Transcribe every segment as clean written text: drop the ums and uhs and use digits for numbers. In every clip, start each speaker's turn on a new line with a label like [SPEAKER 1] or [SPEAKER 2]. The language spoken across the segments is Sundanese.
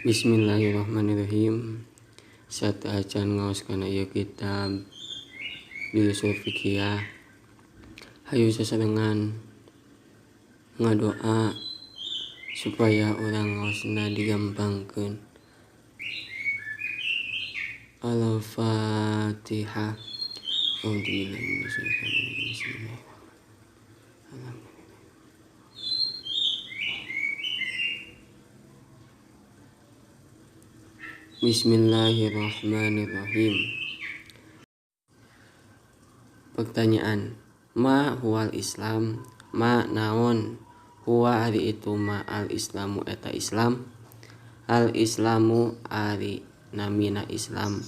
[SPEAKER 1] Bismillahirrahmanirrahim. Sateuacan ngaos kana ieu kitab Usul Fikih, hayu sasarengan ngadoa supaya urang ngaosna digampangkeun. Al-Fatihah. Bismillahirrahmanirrahim. Pertanyaan, ma huwal Islam? Ma naon? Huwa ari itu ma al Islamu eta Islam. Al Islamu ari namina Islam.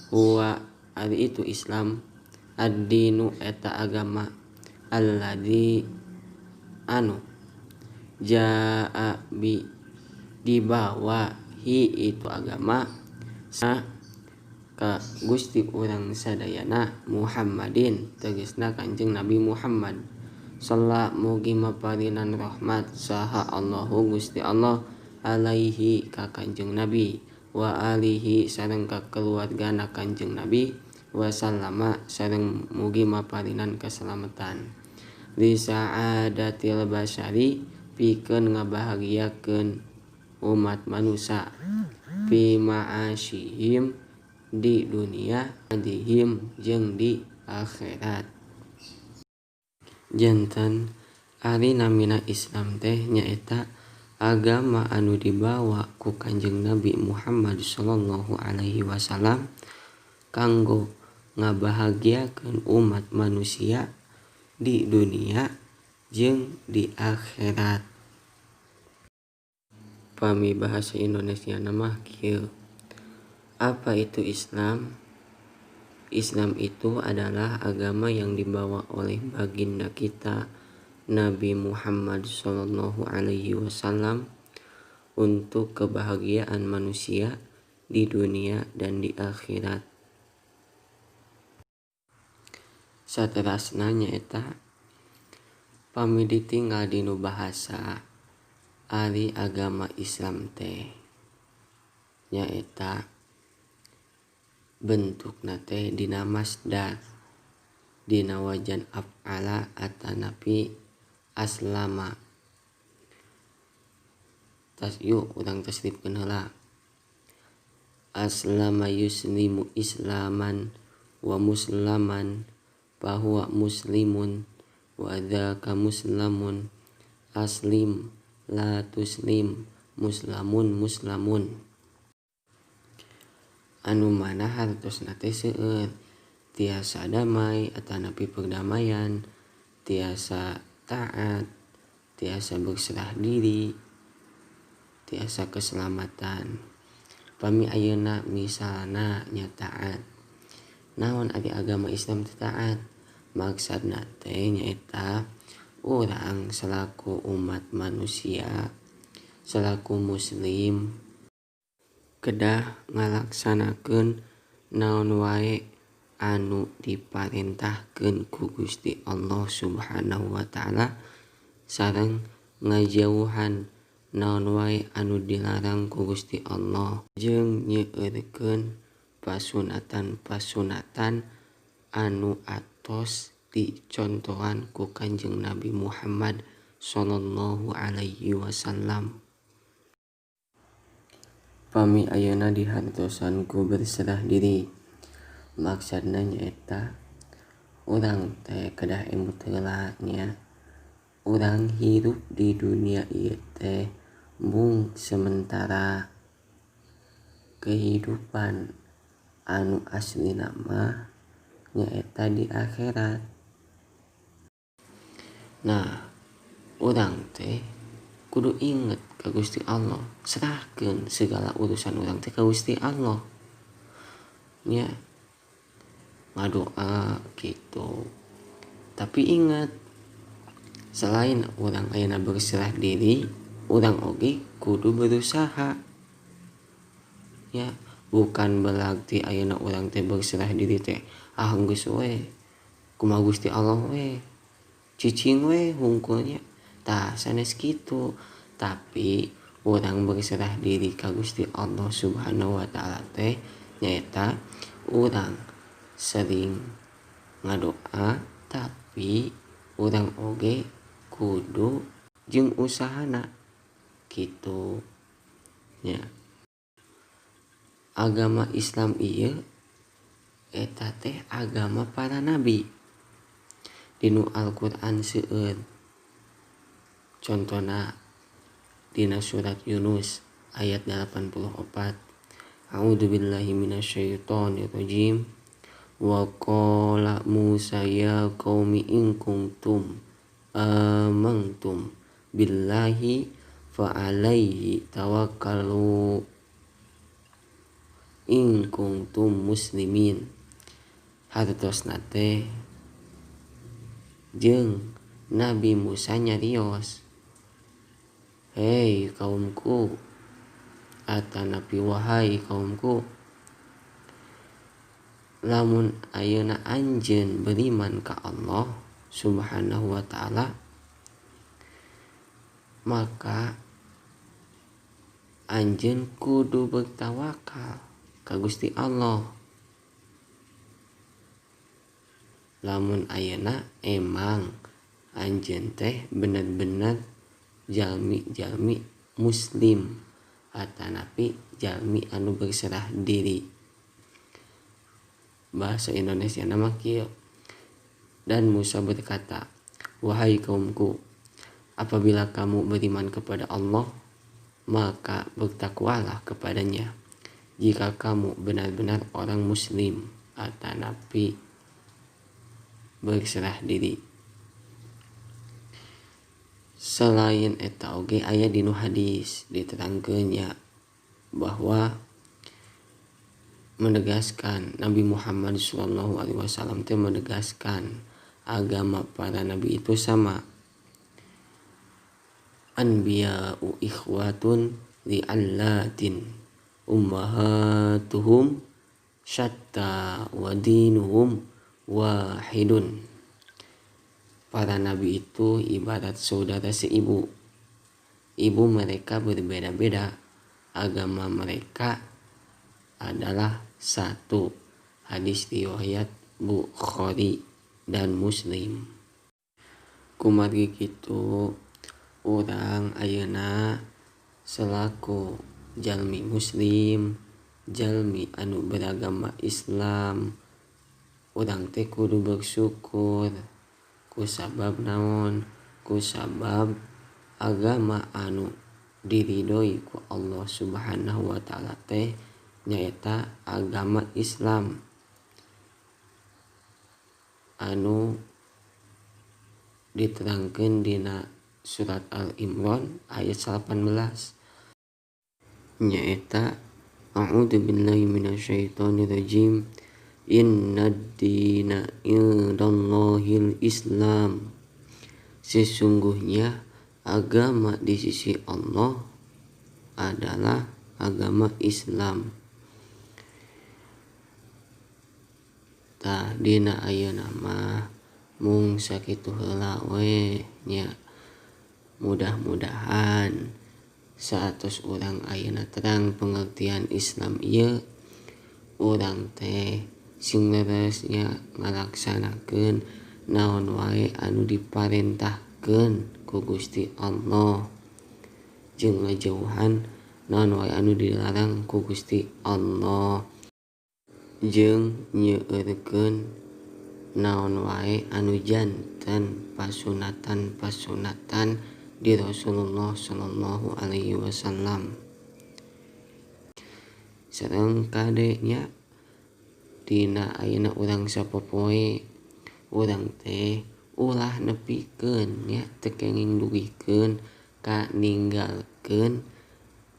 [SPEAKER 1] Huwa ari itu Islam. Ad-dinu eta agama. Alladzi anu jaa bi dibawa hi itu agama sa ka Gusti urang sadayana Muhammadin tegasna Kanjeng Nabi Muhammad sallallahu mugi maparinan rahmat saha Allahu Gusti Allah alaihi ka Kanjeng Nabi wa alihi sareng ka keluargana Kanjeng Nabi wa sallama sareng mugi maparinan keselamatan li sa'adatil basyari pikeun ngabahagiakeun umat manusia fi ma'asyihim di dunia dihim jeung di akhirat. Janten ari namina Islam teh nyaeta agama anu dibawa ku Kanjeng Nabi Muhammad sallallahu alaihi wasallam kanggo ngabahagiakeun umat manusia di dunia jeung di akhirat. Pami bahasa Indonesia mah kieu. Apa itu Islam? Islam itu adalah agama yang dibawa oleh baginda kita Nabi Muhammad sallallahu alaihi wasallam untuk kebahagiaan manusia di dunia dan di akhirat. Saterasna nyaeta pami ditinggal dinu bahasa ari agama Islam teh nyaeta bentukna teh dina masdar dina wajan af'ala atanapi aslama. Tas yuk urang tasrifkeun heula. Aslama yuslimu islaman wa muslaman fahuwa muslimun wa dzaka muslamun aslim la tuslim muslamun muslamun. Anu mana hartosna teh seueur tiasa damai atanapi perdamaian, tiasa taat, tiasa berserah diri, tiasa keselamatan. Pami ayeuna misalna nya taat. Naon ari agama Islam teh taat? Maksudna teh nyaeta urang selaku umat manusia, selaku muslim kedah ngalaksanakeun naon wae anu diparentahkeun ku Gusti Allah Subhanahu wa taala sareng ngajauhan naon wae anu dilarang ku Gusti Allah jeung nyeueurkeun pasunatan-pasunatan anu atos dicontohan ku Kanjeng Nabi Muhammad sallallahu alaihi wasallam. Pami ayeuna dihartosan ku berserah diri, maksudna nyaeta urang teh kedah emut heula nya. Urang hirup di dunia ieu teh mung sementara. Kehidupan anu aslina mah nyaeta di akhirat. Nah, urang teh kudu inget ka Gusti Allah, serahkeun segala urusan urang teh ka Gusti Allah. Nya ngadoa gitu. Tapi ingat, selain urang ayeuna berserah diri, urang oge kudu berusaha. Ya, bukan berarti ayeuna urang teh berserah diri teh ah geus we kumaha Gusti Allah we cicing we hungkulnya. Tah sanes kitu, tapi Urang berserah diri ka Gusti Allah Subhanahu wa taala teh nyaeta urang sering ngadoa, tapi urang oge kudu jeung usahana kitu nya. Agama Islam ieu eta teh agama para nabi. Dinu Al-Qur'an seueur contona dina surat Yunus ayat 84. A'udzubillahi minasyaitonirrajim. Wa qala Musa ya qaumi in kuntum amantum billahi fa alaihi tawakkalu in kuntum muslimin. Hartosna teh jeung Nabi Musa nyarios, hei kaumku, atanapi wahai kaumku, lamun ayeuna anjeun beriman ka Allah Subhanahu wa taala, maka anjeun kudu bertawakal ka Gusti Allah. Lamun ayeuna emang anjeun teh bener-bener jalmi-jalmi muslim atanapi jalmi anu berserah diri. Bahasa Indonesia nama kieu. Dan Musa berkata, wahai kaumku, apabila kamu beriman kepada Allah, maka bertakwalah kepadanya jika kamu benar-benar orang muslim atanapi berserah diri. Selain eta oge aya dinu hadis diterangkeun nya bahwa menegaskan Nabi Muhammad sallallahu alaihi wasallam teh menegaskan agama para nabi itu sama. Anbiya'u ikhwatun li'allatin ummahatuhum syatta wa dinuhum wahidun. Para nabi itu ibarat saudara seibu. Ibu mereka berbeda-beda, agama mereka adalah satu. Hadis riwayat Bukhari dan Muslim. Kumargi kitu urang ayeuna selaku jalmi muslim, jalmi anu beragama Islam, urang teh kudu bersyukur. Kusabab naon? Kusabab agama anu diridhoi ku Allah Subhanahu wa taala teh nyaeta agama Islam anu diterangkeun dina surat Al-Imran ayat 18 nyaeta a'udzubillahi minasyaitonirrajim, innad dina indallahil Islam. Sesungguhnya agama di sisi Allah adalah agama Islam. Tah dina ayeuna mah mung sakitu heula we nya. Mudah-mudahan saatos urang ayeuna terang pengertian Islam ieu, urang teh sing leres nya ngalaksanakeun naon wae anu diparentahkeun ku Gusti Allah, jeung ngajauhan naon wae anu dilarang ku Gusti Allah, jeung nyeueurkeun naon wae anu janten pasunatan-pasunatan di Rasulullah sallallahu alaihi wasallam. Sareng kade nya dina ayeuna urang sapopoe, urang teh ulah nepikeun nya teu kenging dugikeun ka ninggalkeun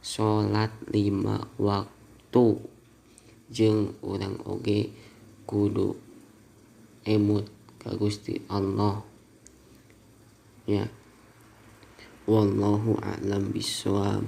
[SPEAKER 1] salat 5 waktu, jeung urang oge kudu emut ka Gusti Allah nya. Wallahu a'lam bissawab.